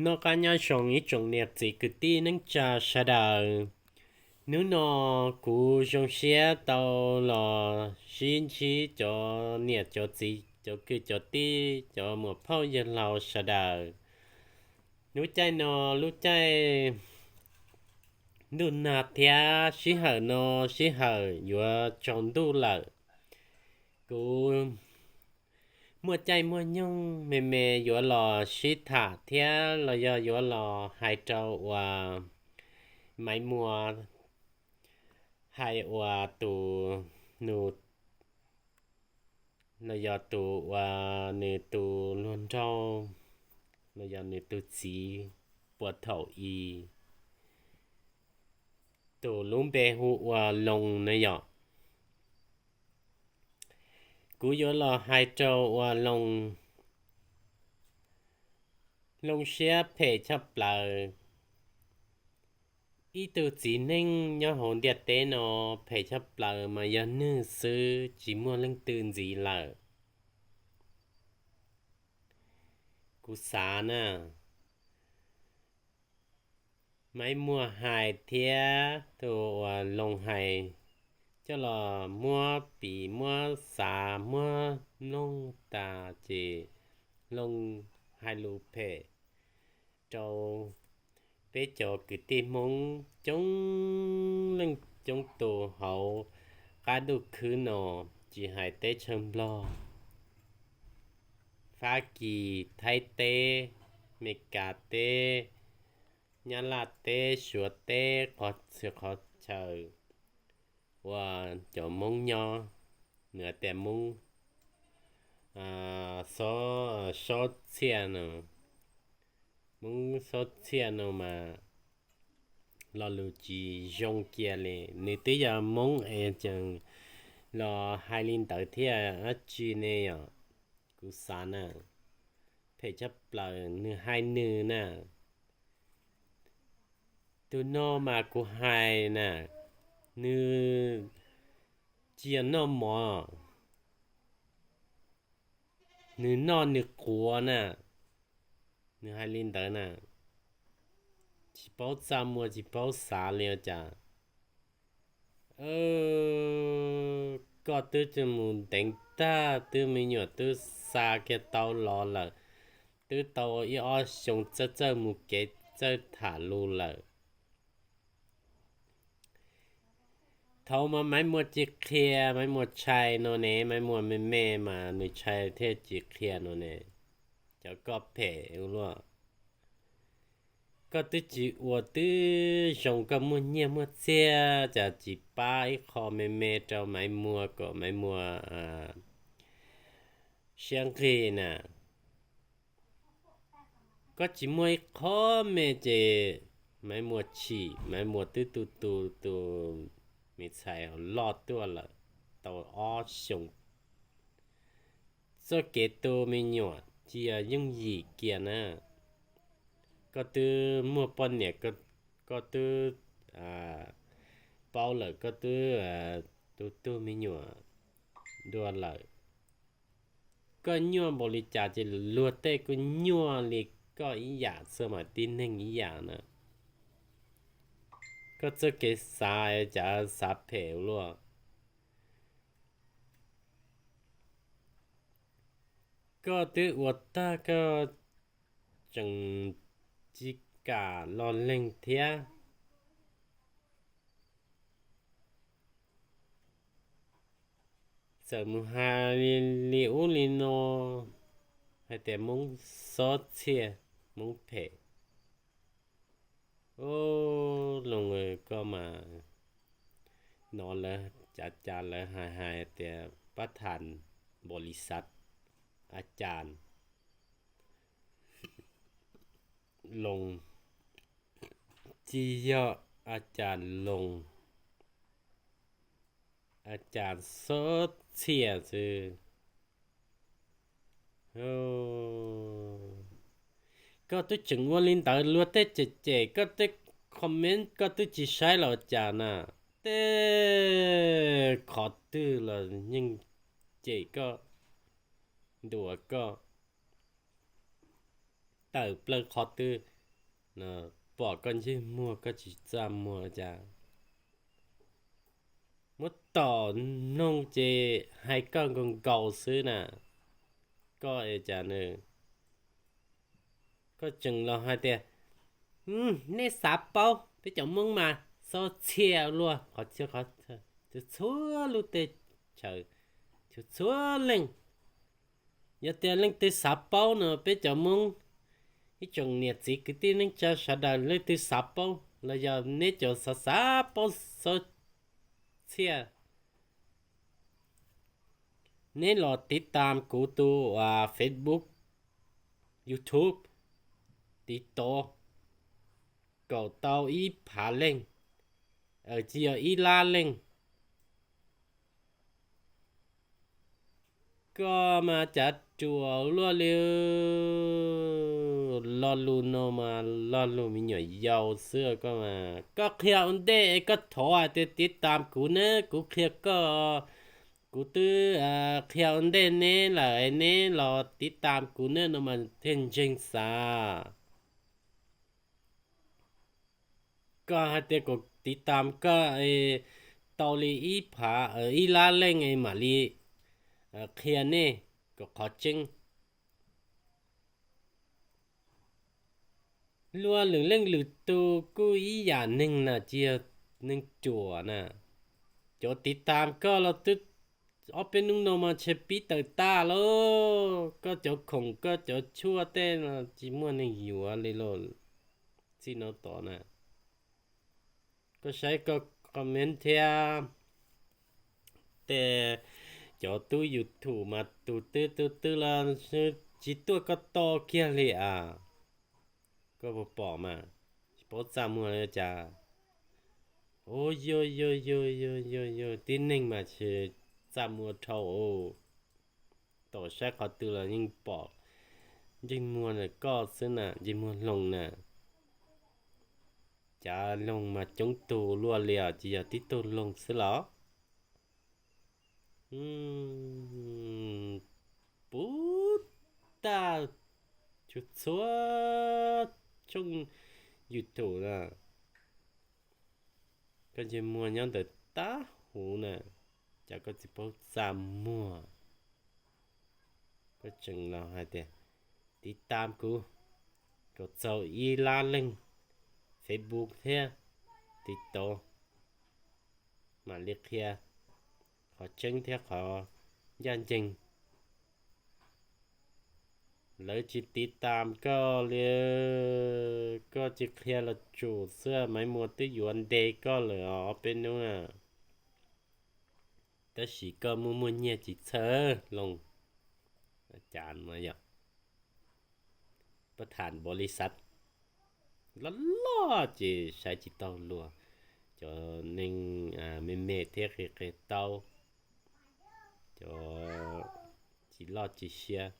Noj qab nyob zoo ib tsoom niam txiv kwv tij neej tsa sawv daws. Hnub no kuv zoo siab tau los sib ntsib cov niam cov txiv cov kwv cov tij cov muam phauj yawg laus sawv daws. Lub caij no, lub caij ntuj nag thiab sij hawm no, sij hawm yuav tsaus ntuj lawm. Kuv muaj caij muaj nyoog me me yuav los sib tham thiab los yog yuav los hais rau uas Maiv Muas, hais uas tus nus, los yog tus uas nws tus hluas nraug, los yog nws tus txiv puag thaum i, tus lub npe hu ua Loos na yom. Kuv yuav los hais rau uas Loos, Loos siab phem tshaj plaws. Ib tug txiv neej nyob hauv ntiaj teb no phem tshaj plaws mas yog nwg xwb, tsis muaj leej twg ntxiv lawm. Kuv xav na, Maiv Muas hais thiab tus uas Loos hais coj los muab piv muab xav muab mloog tas ces Loos hais lus phem rau peb cov kwv tij Hmoob coob leej coob tus hauv qab ntuj khwb no, tsis hais teb chaws Nplog, Fab Kis, Thaib teb, Meskas teb, Nyab Laj teb, Suav teb, qhov txhia qhov chaw uas cov Hmoob nyob, nws hais tias Hmoob xob, xob txhiaj no, Hmoob xob txhiaj no mas lo lus tsis zoo kiag li. Nws twb yog Hmoob es tseem los hais li ntawd thiab dab tsi ne yom? Kuv xav na, phem tshaj plaws nws hais nws na. Tus no mas kuv hais na, nws tsis yog noj mov, nws noj nws quav na. Nws hais li ntawd na, tsis paub txaj muag tsis paub xav li ua cas. Koj twb mus nteev tag, twb me nyuam twb xa kiag tau los lawm, twb tau ib ob xyoo txawj txawj mus kev txawj tham lus lawm. Thaum mas Maiv Muas tsis qhia, Maiv Muas tshais no ne, Maiv Muas me me mas nws tshais thiaj tsis qhia no ne. Cov koj phem ua luaj, koj twb tsis ua twb zoo, koj muaj nyiaj muaj txiag cas tsis pab ib qho me me rau Maiv Muas kom Maiv Muas siab nqig na. Koj tsis muaj ib qho me ces Maiv Muas chim, Maiv Muas twb tu tu tus me ntxhais loj tuaj lawm tau ob xyoos. Txoj kev tu me nyuam tsis yog yooj yim kiag na. Koj twb muaj poj niam, koj twb paub lawm, koj twb tu tu me nyuam dua lawm. Koj nyuaj npaum li cas ces luag tej kuj nyuaj li koj ib yam xwb mas, tib neeg ib yam na. Koj txoj kev xav cas xav phem ua luaj. Koj twb ua tag koj tseem tsis kam los leeg thiab. Txawm mus hais li ub li no hais tias Hmoob xob txhiaj, Hmoob phem. Ub, Loos, koj mas hnov lawv cav cas lawv hais hais tias pab tham npaum li xav, a cas Loos tsis yog a cas Loos, a cas xob txhiaj xwb. Koj twb tseem ua li ntawd, luag tej cem cem koj tej comment koj twb tsis saib los cas na. Tej qhov twg los yeej cem koj, ntuas koj. tawm plaws qhov twg, pom koj ntsej muag koj tsis txaj muag cas. Muab tom noog ces hais koj nkaus nkaus xwb na. Koj es cas nws, koj tseem los hais tias, neb xav paub, peb cov Hmoob mas xav txhia luaj qhov txhia qhov, txhua lub teb chaws, txhua leej. Yog tias leej twg xav paub no peb cov Hmoob, ib tsoom niam txiv kwv tij neej tsa sawv daws leej twg xav paub los yog neb cov xav xav paub xav txhia, neb los tiv tam kuv tus Facebook, YouTube, TikTok, kom tau ib phav leej, tsis yog ib lab leej. Koj mas cav ruam luaj li. Lo lus no mas lo lus me nyuam yaus xwb koj mas. Koj qhia ua ntej es koj thov hais tias tiv tam kuv ne, kuv qhia koj, kuv twb qhia ua ntej neb lawm es neb los tiv tam kuv ne no mas thiaj ntseeg xav. Koj hais tias kuv tiv tam koj tau li ib phav, ib lab leej es mam li qhia nej kom qhov tseeb. Luag lwm leej lwm tus kuj ib yam neeg na, tsis yog neeg ruam na. Cov tiv tam koj los twb ob peb hnub no mas ntshe pib tawm tag lauj. Koj cov khoom koj cov tshuaj tej no tsis muaj neeg yuav li lauj. Txij no tod na, koj saib koj comment thiab. Tej cov tub YouTube mas tus twg tus twg los tsis tuaj koj tos kiag li as. Koj puas pom mas, tsis paub txaj muag li cas. Ua yog yog yog yog yog yog tib neeg mas tsis txaj muag dhau. Tom saib qhov twg los yeej pom ntsej muag koj xwb na, ntsej muag Hloos na. Cav Hloos mas coob tug luaj li os, tsis yog tib tug Hloos xwb los? Puv tag, txhua txhua tshooj YouTube na, koj ntsej muag nyob ntawm tag huv na, cas koj tsis paub txaj muag? Koj tseem los hais tias tiv tam kuv kom txaus ib lab leej Facebook thiab TikTok, mam li qhia qhov tseeb thiab qhov ncaj ncees. Lawv tsis tiv tam koj li, koj tsis qhia los tsum xwb, Maiv Muas twb yuav ntes koj lawm os ob peb hnub na. Tab sis koj muaj muaj nyiaj tsis txhawj Hloos, cas yog pab tham npaum li xav loj loj ces saib tsis taus luag. Cov neeg me me thiab qia qia tau, cov tsis loj tsis siab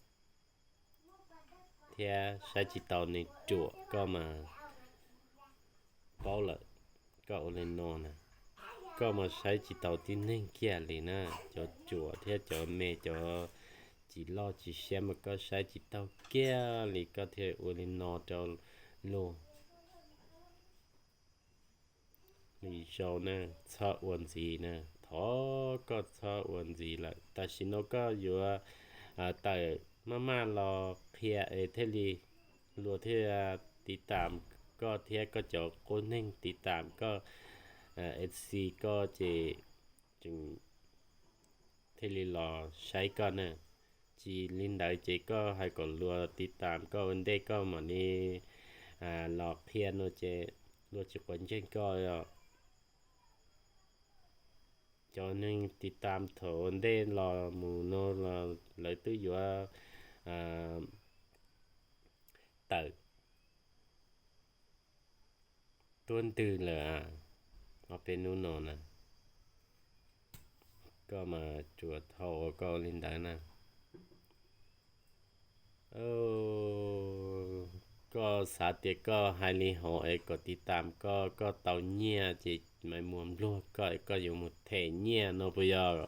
thiab saib tsis taus neeg ruam koj mas paub lawm. Koj ua li no na, koj mas saib tsis taus tib neeg kiag li na. Cov ruam thiab cov me cov tsis loj tsis siab mas koj saib tsis taus kiag li, koj thiaj ua li no rau luag. Lwm zaus na, txhob ua ntxiv na, thov koj txhob ua ntxiv lawm. Tam sim no koj yuav tawm maj maj los qhia es thiaj li luag thiaj tiv tam koj thiab koj cov qub neeg tiv tam koj, FC koj ces thiaj li los saib koj na. Tsis li ntawd ces koj hais kom luag tiv tam koj ua ntej koj mam li los qhia no ces luag tsis quav ntsej koj os. Cov neeg tiv tam thaum ntej los mus no los lawv twb yuav tawm tuab ntwg lawm. Ob peb hnub no na, koj mas tsuas thaum uas koj ua li ntawd na. Koj xav tias koj hais li hov es kom tiv tam koj, koj tau nyiaj ces Maiv Muas npluag koj es koj yuav mus them nyiaj no puas yog?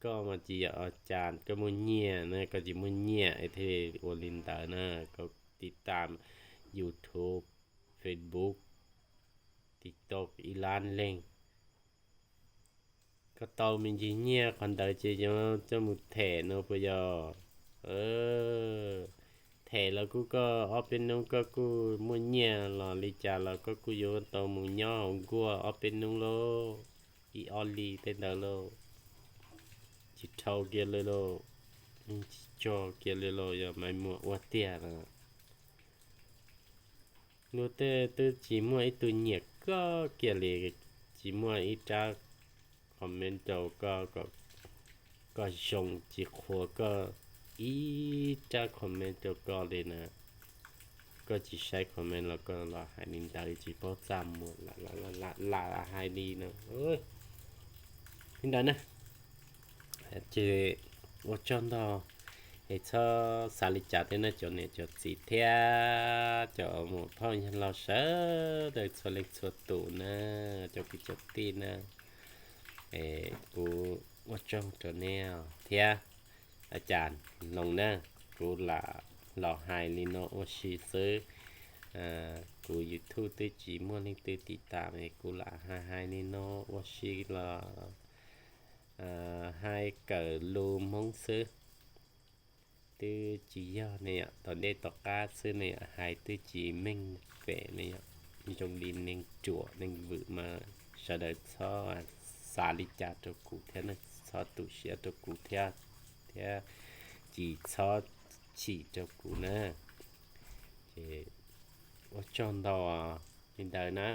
Koj mas tsis yog a cas koj muaj nyiaj na, koj tsis muaj nyiaj es thiaj ua li ntawd na. Koj tiv tam YouTube, Facebook, TikTok ib lab leeg, koj tau me ntsis nyiaj qhov ntawd ces yuav coj mus them no puas yog? Them los kuj koj ob peb hnub koj kuj muaj nyiaj los li cas los koj kuj yuav tau mus nyob hauv nkuaj ob peb hnub lauj, ib ob li tej ntawd lauj. Tsis dhau kiag li lauj, tsis cog kiag li lauj, yog Maiv Muas ua tiag na. Luag tej twb tsis muaj ib tug nyiam koj kiag li, tsis muaj ib rab comment rau koj kom koj zoo, tsis qhuas koj ib rab comment rau koj li na. Koj tsis saib comment los koj los hais li ntawd, tsis paub txaj muag, lam hais li no. Li ntawd na, ces ua tsaug ntau, es txhob xav li cas thiab na cov niam cov txiv thiab cov muam phauj yawg laus sawv daws txhua leej txhua tus na, cov kwv cov tij na. Kuv ua tsaug rau nej thiab. A cas Loos na, kuv lam los hais li no ua si xwb. Kuv YouTube twb tsis muaj leej twg tiv tam, kuv lam hais hais li no ua si los hais kawm lus Hmoob xwb. Twb tsis yog ne yom, tom ntej tom qab xwb ne yom, hais twb tsis meej pem ne yom, zoo li neeg ruam neeg vwm mas sawv daws txhob xav li cas rau kuv thiab ne, txhob tu siab rau kuv thiab, thiab tsis txhob chim rau kuv na. Ces ua tsaug ntau li ntawd na.